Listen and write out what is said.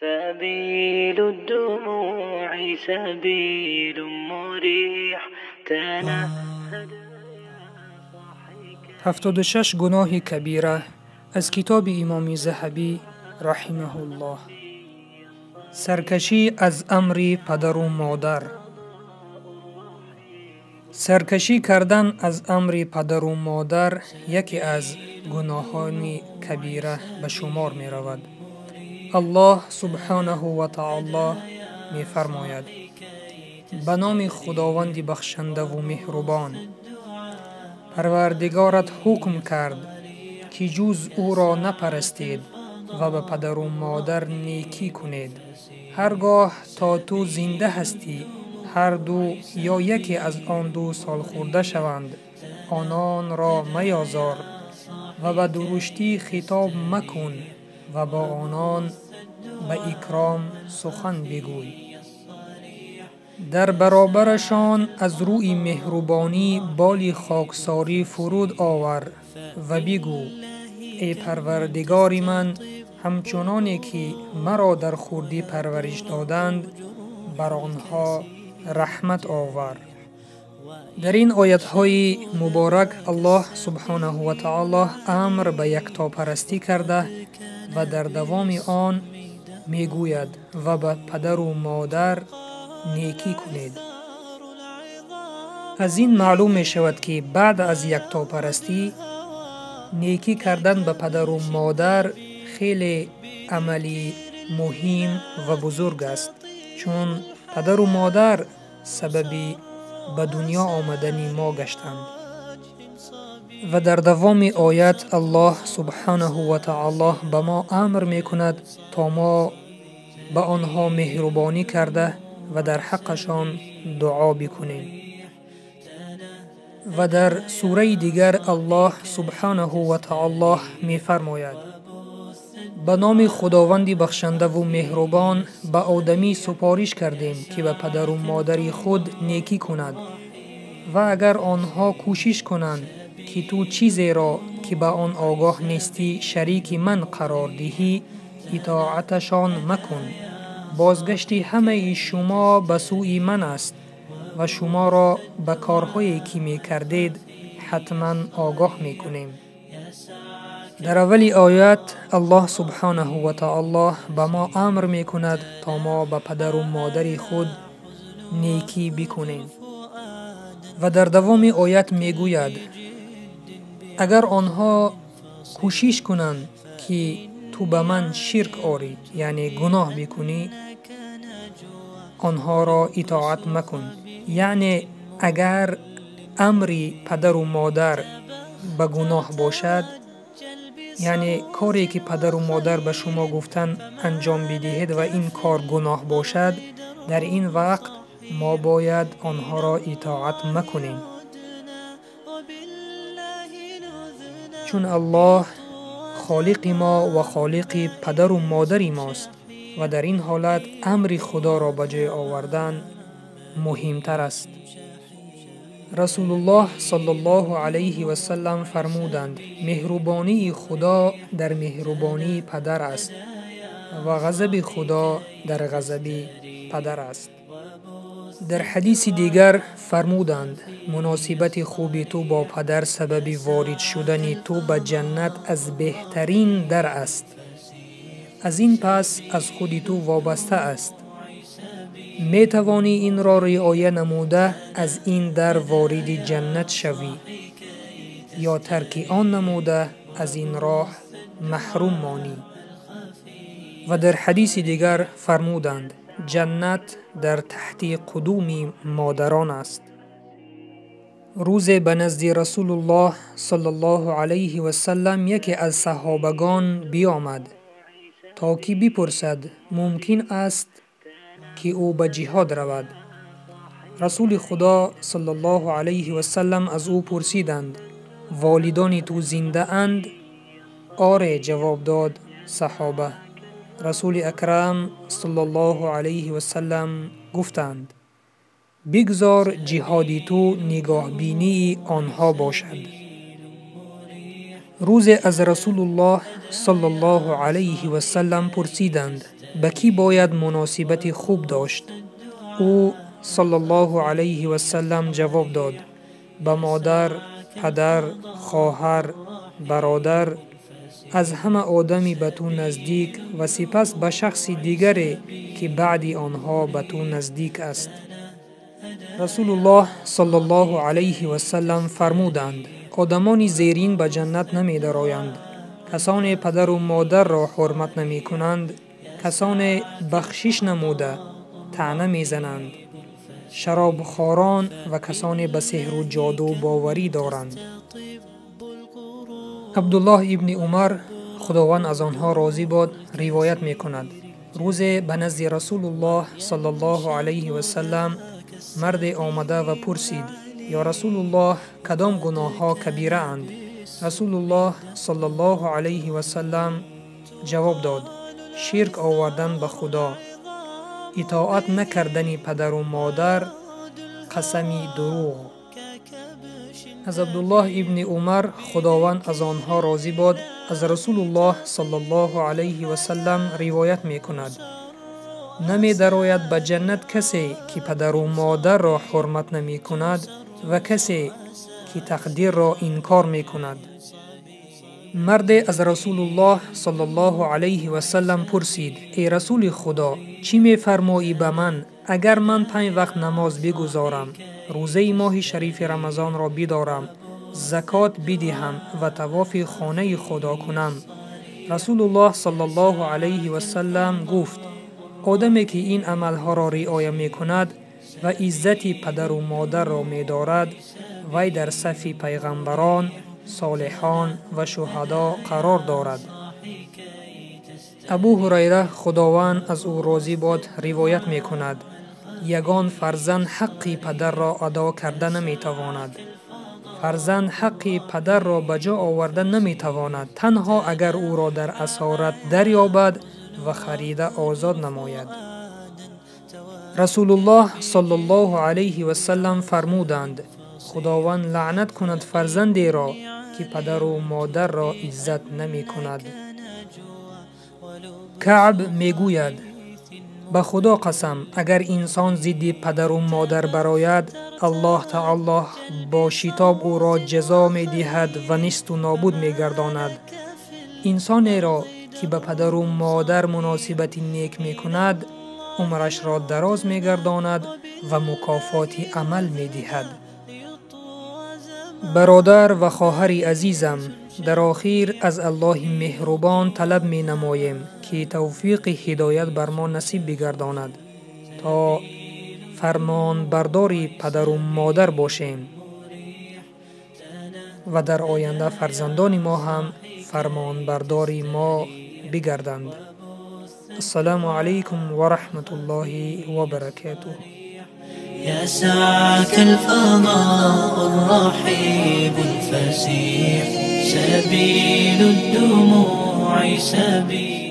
سبيل الدموع سبيل مريح تنهد. 76 гуноҳи кабира аз китоби Имоми Заҳабӣ раҳимаҳуллоҳ. Саркашӣ аз амри падару модар. Саркашӣ кардан аз амри падару модар яке аз гуноҳони кабира ба шумор меравад. Аллоҳ субҳонаҳу ва таоло мефармояд: ба номи Худованди бахшандаву меҳрубон. Парвардигорат ҳукм кард, ки ҷуз ӯро напарастед ва ба падару модар некӣ кунед. Ҳар гоҳ то ту зинда ҳастӣ, ҳар ду ё яке аз он ду солхӯрда шаванд, ононро маёзор ва ба дуруштӣ хитоб макун ва бо онон ба икром сухан бигӯй. Дар баробарашон аз рӯи меҳрубонӣ боли хоксорӣ фуруд овар ва бигӯ: эй Парвардигори ман, ҳамчуноне ки маро дар хурдӣ парвариш доданд, бар онҳо раҳмат овар. Дар ин оятҳои муборак Аллоҳ субҳонаҳу ва таоло амр ба яктопарастӣ карда ва дар давоми он мегӯяд: ва ба падару модар некӣ кунед. Аз ин маълум мешавад, ки баъд аз яктопарастӣ некӣ кардан ба падару модар хеле амали муҳим ва бузург аст, чун падару модар сабаби ба дунё омадани мо гаштанд. Ва дар давоми оят Аллоҳ субҳонаҳу ва таоло ба мо амр мекунад, то мо ба онҳо меҳрубонӣ карда ва дар ҳаққашон дуо бикунем. Ва дар сураи дигар Аллоҳ субҳонаҳу ва таоло мефармояд: ба номи Худованди бахшандаву меҳрубон ба одамӣ супориш кардем, ки ба падару модари худ некӣ кунад ва агар онҳо кӯшиш кунанд, ки ту чизеро, ки ба он огоҳ нестӣ, шарики ман қарор диҳӣ, итоаташон макун. Бозгашти ҳамаи шумо ба сӯи ман аст ва шуморо ба корҳое, ки мекардед, ҳатман огоҳ мекунем. Дар аввали оят Аллоҳ субҳонаҳу ва таоло ба мо амр мекунад, то мо ба падару модари худ некӣ бикунем. Ва дар давоми оят мегӯяд: агар онҳо кӯшиш кунанд, ки ту ба ман ширк орӣ, яъне гуноҳ бикунӣ, онҳоро итоат макун. Яъне агар амри падару модар ба гуноҳ бошад, яъне коре, ки падару модар ба шумо гуфтан анҷом бидиҳед ва ин кор гуноҳ бошад, дар ин вақт мо бояд онҳоро итоат макунем. Чун Аллоҳ холиқи мо ва холиқи падару модари мост ва дар ин ҳолат амри Худоро ба ҷой овардан муҳимтар аст. Расулуллоҳ саллаллоҳу алайҳи васаллам фармуданд: меҳрубонии Худо дар меҳрубонии падар аст ва ғазаби Худо дар ғазаби падар аст. Дар ҳадиси дигар фармуданд: муносибати хуби ту бо падар сабаби ворид шудани ту ба ҷаннат аз беҳтарин дар аст. Аз ин пас аз худи ту вобаста аст. Метавонӣ инро риоя намуда аз ин дар вориди ҷаннат шавӣ ё тарки он намуда аз ин роҳ маҳрум монӣ. Ва дар ҳадиси дигар фармуданд: ҷаннат дар таҳти қудуми модарон аст. Рӯзе ба назди Расулуллоҳ саллаллоҳу алайҳи васаллам яке аз саҳобагон биомад, то ки бипурсад, мумкин аст, ки ӯ ба ҷиҳод равад. Расули Худо саллаллоҳу алайҳи васаллам аз ӯ пурсиданд: волидони ту зиндаанд? Оре, ҷавоб дод саҳоба. Расули Акрам саллаллоҳу алайҳи васаллам гуфтанд: бигзор ҷиҳоди ту нигоҳбинии онҳо бошад. Рӯзе аз Расулуллоҳ саллаллоҳу алайҳи васаллам пурсиданд: Ба кӣ бояд муносибати хуб дошт? Ӯ саллаллоҳу алайҳи васаллам ҷавоб дод: ба модар, падар, хоҳар, бародар, аз ҳама одами ба ту наздик ва сипас ба шахси дигаре, ки баъди онҳо ба ту наздик аст. Расулуллоҳ саллаллоҳу алайҳи васаллам фармуданд: одамони зерин ба ҷаннат намедароянд. Касоне падару модарро ҳурмат намекунанд, касоне бахшиш намуда таъна мезананд, шаробхорон ва касоне ба сеҳру ҷоду боварӣ доранд. Абдуллоҳ ибни Умар, Худованд аз онҳо розӣ бод, ривоят мекунад: рӯзе ба назди Расулуллоҳ саллаллоҳу алайҳи васаллам марде омада ва пурсид: ё Расулуллоҳ, кадом гуноҳҳо кабираанд? Расулуллоҳ саллаллоҳу алайҳи васаллам ҷавоб дод: ширк овардан ба Худо, итоат накардани падару модар, қасами дурӯғ. Аз Абдуллоҳ ибни Умар, Худованд аз онҳо розӣ бод, аз Расулуллоҳ саллаллоҳу алайҳи васаллам ривоят мекунад: намедарояд ба ҷаннат касе, ки падару модарро ҳурмат намекунад ва касе, ки тақдирро инкор мекунад. Марде аз Расулуллоҳ саллаллоҳу алайҳи васаллам пурсид: эй Расули Худо, чӣ мефармоӣ ба ман, агар ман 5 вақт намоз бигузорам, рӯзаи моҳи шарифи Рамазонро бидорам, закот бидиҳам ва тавофи хонаи Худо кунам? Расулуллоҳ саллаллоҳу алайҳи васаллам гуфт: одаме, ки ин амалҳоро риоя мекунад ва иззати падару модарро медорад, вай дар сафи пайғамбарон, солиҳон ва шуҳадо қарор дорад. Абу Ҳурайра, Худованд аз ӯ розӣ бод, ривоят мекунад: ягон фарзанд ҳаққи падарро адо карда наметавонад. Фарзанд ҳаққи падарро ба ҷо оварда наметавонад, танҳо агар ӯро дар асорат дарёбад ва харида озод намояд. Расулуллоҳ саллаллоҳу алайҳи васаллам фармуданд: Худованд лаънат кунад фарзандеро, ки падару модарро иззат намекунад. Каъб мегӯяд: ба Худо қасам, агар инсон зидди падару модар барояд, Аллоҳ таоло бо шитоб ӯро ҷазо медиҳад ва несту нобуд мегардонад. Инсонеро, ки ба падару модар муносибати нек мекунад, умрашро дароз мегардонад ва мукофоти амал медиҳад. Бародар ва хоҳари азизам, дар охир аз Аллоҳи меҳрубон талаб менамоем, ки тавфиқи ҳидоят бар мо насиб бигардонад, то фармонбардори падару модар бошем ва дар оянда фарзандони мо ҳам фармонбардори мо бигарданд. Ассалому алайкум ва раҳматуллоҳи ва баракатуҳ. يسعك الفضاء الرحيب الفسيح، سبيل الدموع سبيل.